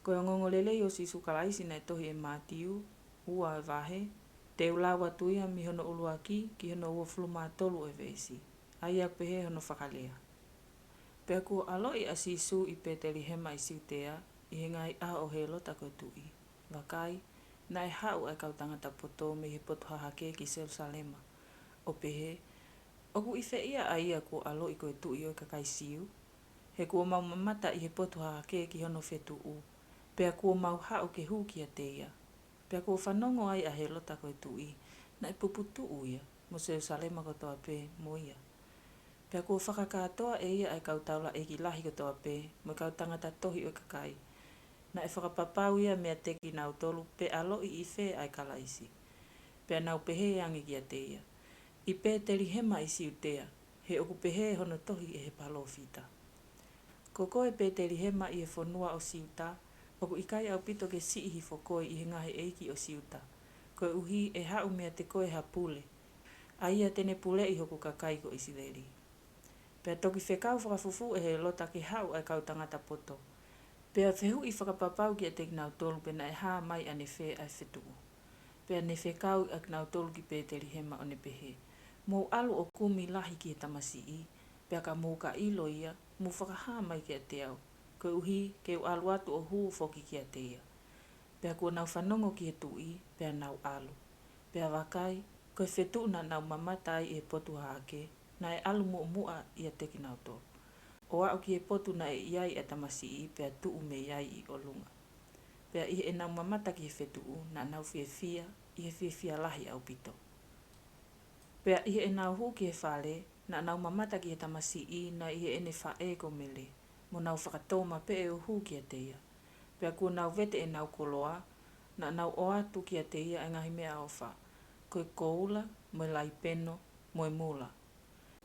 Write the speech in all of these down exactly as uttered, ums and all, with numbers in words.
Ko e ongoongolelei ʻo Sīsū Kalaisi naʻe tohi ʻe Mātiu, ua ʻo e vahe, te u lau atu ia mei hono ʻuluaki ki hono uofulu mā tolu ʻo e veesi, ʻa ia ʻoku pehē hono fakalea. Pea kuo ʻaloʻi ʻa Sīsū ʻi Pētelihema ʻi Siutea, ʻi he ngaahi ʻaho ʻo Hēlota ko e tuʻi. Vakai, naʻe haʻu ʻa e kau tangata poto mei he potu hahake ki Selusalema, ʻo pehē, ʻOku ʻi fē ia ʻa ia kuo ʻaloʻi ko e tuʻi ʻo e kakai Siu? He kuo mau mamata ʻi he potu hahake ki hono fetuʻu, pea kuo mau haʻu ke hū kiate ia. Pea kuo fanongo ai ʻa Hēlota ko e tuʻi, naʻe puputuʻu ia, mo Selusalema kotoa pē mo ia. Pea kuo fakakātoa ʻe ia ʻa e kau taulaʻeiki lahi kotoa pē, mo e kau tangata tohi ʻo e kakai. Naʻe fakapapau ia meiate kinautolu pe ʻaloʻi ʻi fē ʻa e Kalaisi. Pea nau pehē ange kiate ia, ʻI Pētelihema ʻi Siutea, he ʻoku pehē hono tohi ʻe he palōfita, Ko koe Pētelihema ʻi he fonua ʻo Siuta, ʻoku ʻikai ʻaupito ke siʻi hifo koe ʻi he ngaahi ʻeiki ʻo Siuta, koeʻuhi ʻe haʻu meiate koe ha pule, ʻa ia te ne puleʻi hoku kakai ko ʻIsileli. Pea toki fekau fakafufū ʻe Hēlota ke haʻu ʻa e kau tangata poto, pea fehuʻi fakapapau kiate kinautolu pe naʻe hā mai ʻanefē ʻa e fetuʻu. Pea ne fekau ʻa kinautolu ki Pētelihema ʻo ne pehē, Mou ʻalu ʻo kumi lahi ki he tamasiʻi, pea ka mou ka ʻilo ia, mou fakahā mai kiate au, koeʻuhi ke u ʻalu atu ʻo hū foki kiate ia. Pea kuo nau fanongo ki he tuʻi, pea nau ʻalu. Pea vakai, ko e fetuʻu naʻa nau mamata ai ʻi he potu hahake, naʻe ʻalu muʻomuʻa ʻiate kinautolu, ʻo aʻu ki he potu naʻe ʻi ai ʻa e tamasiʻi, pea tuʻu mei ai ʻi ʻolunga. Pea ʻi heʻenau mamata ki he fetuʻu, naʻa nau fiefia, ʻi he fiefia lahi ʻaupito. Pea ʻi heʻenau hū ki he fale, naʻa nau mamata ki he tamasiʻi naʻe ʻi heʻene faʻē ko Mele, mo nau fakatōmapeʻe ʻo hū kiate ia. Pea kuo nau vete ʻenau koloa, naʻa nau ʻoatu kiate ia ʻa e ngaahi meʻaʻofa, ko e koula, mo e laipeno, mo e mula.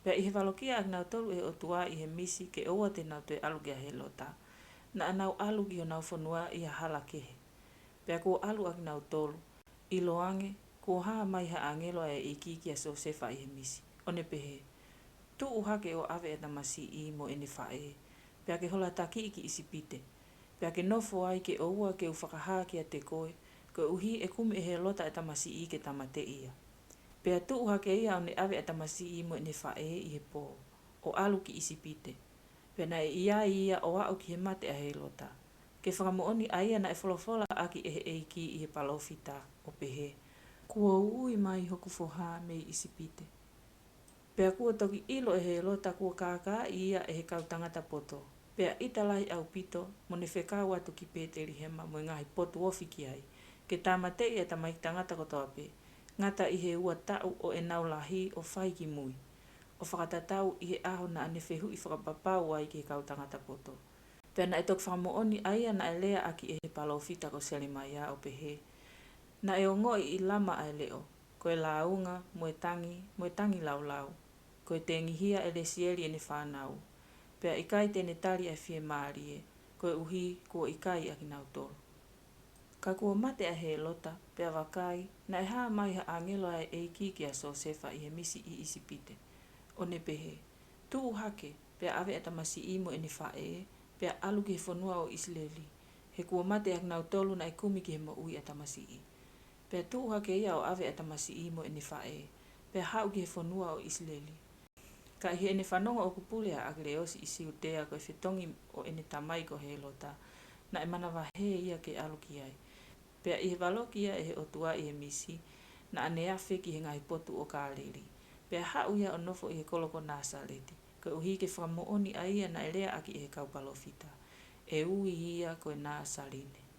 Pea ʻi he valokia ʻa kinautolu ʻe he ʻOtua ʻi he misi ke ʻoua te nau toe ʻalu kia Hēlota, naʻa nau ʻalu ki honau fonua ʻi ha hala kehe. Pea kuo ʻalu ʻa kinautolu, ʻiloange, kuo hā mai ha ʻāngelo ʻa e ʻEiki kia Siosefa ʻi he misi, ʻo ne pehē, Tuʻu hake ʻo ʻave ʻa e tamasiʻi mo ʻene faʻē, pea ke hola takiʻi ki ʻIsipite, pea ke nofo ai ke ʻoua ke u fakahā kiate koe, koeʻuhi ʻe kumi ʻe Hēlota ʻa e tamasiʻi ke tāmateʻi ia. Pea tuʻu hake ia ʻo ne ʻave ʻa e tamasiʻi mo ʻene faʻē ʻi he pō, ʻo ʻalu ki ʻIsipite. Pea naʻe ʻi ai ia ʻo aʻu ki he mate ʻa Hēlota, ke fakamoʻoni ʻa ia naʻe folofola ʻaki ʻe he ʻEiki ʻi he palōfita, ʻo pehē, Kuo u ui mai hoku foha mei ʻIsipite. Pea kuo toki ʻilo ʻe Hēlota kuo kākaaʻi ia ʻe he kau tangata poto, pea ʻita lahi ʻaupito, mo ne fekau atu ki Pētelihema mo e ngaahi potu ofi ki ai, ke tāmateʻi ʻa e tamaiki tangata kotoa pē, ngata ʻi he ua taʻu ʻo ʻenau lahi ʻo fai ki mui, ʻo fakatatau ʻi he ʻaho naʻa ne fehuʻi fakapapau ai ki he kau tangata poto. Pea naʻe toki fakamoʻoni ʻa ia naʻe lea ʻaki ʻe he palōfita ko Selemaia, ʻo pehē, Naʻe ongoʻi ʻi Lama ʻa e leʻo, ko e lāunga, mo e tangi, mo e tangilāulau, ko e tengihia ʻe Lesieli ʻene fānau, pea ʻikai te ne tali ʻa e fiemālie, koeʻuhi kuo ʻikai ʻa kinautolu. Ka kuo mate ʻa Hēlota, pea vakai, naʻe hā mai ha ʻāngelo ʻa e ʻEiki kia Siosefa ʻi he misi ʻi ʻIsipite, ʻo ne pehē, Tuʻu hake, pea ʻave ʻa e tamasiʻi mo ʻene faʻē, pea ʻalu ki he fonua ʻo ʻIsileli, he kuo mate ʻa kinautolu naʻe kumi ki he moʻui ʻa e tamasiʻi. Pea tuʻu hake ia ʻo ʻave ʻa e tamasiʻi mo ʻene faʻē, pea haʻu ki he fonua ʻo ʻIsileli. Ka ʻi heʻene fanongo ʻoku pule ʻa ʻAkeleosi ʻi Siutea ko e fetongi ʻo ʻene tamai ko Hēlota, naʻe manavahē ia ke ʻalu ki ai. Pea ʻi he valokia ʻe he ʻOtua ʻi he misi, naʻa ne afe ki he ngaahi potu ʻo Kāleli. Pea haʻu ia ʻo nofo ʻi he kolo ko Nāsaleti, koeʻuhi ke fakamoʻoni ʻa ia naʻe lea ʻaki ʻe he kau palōfita, ʻE ui ia ko e Nāsaline.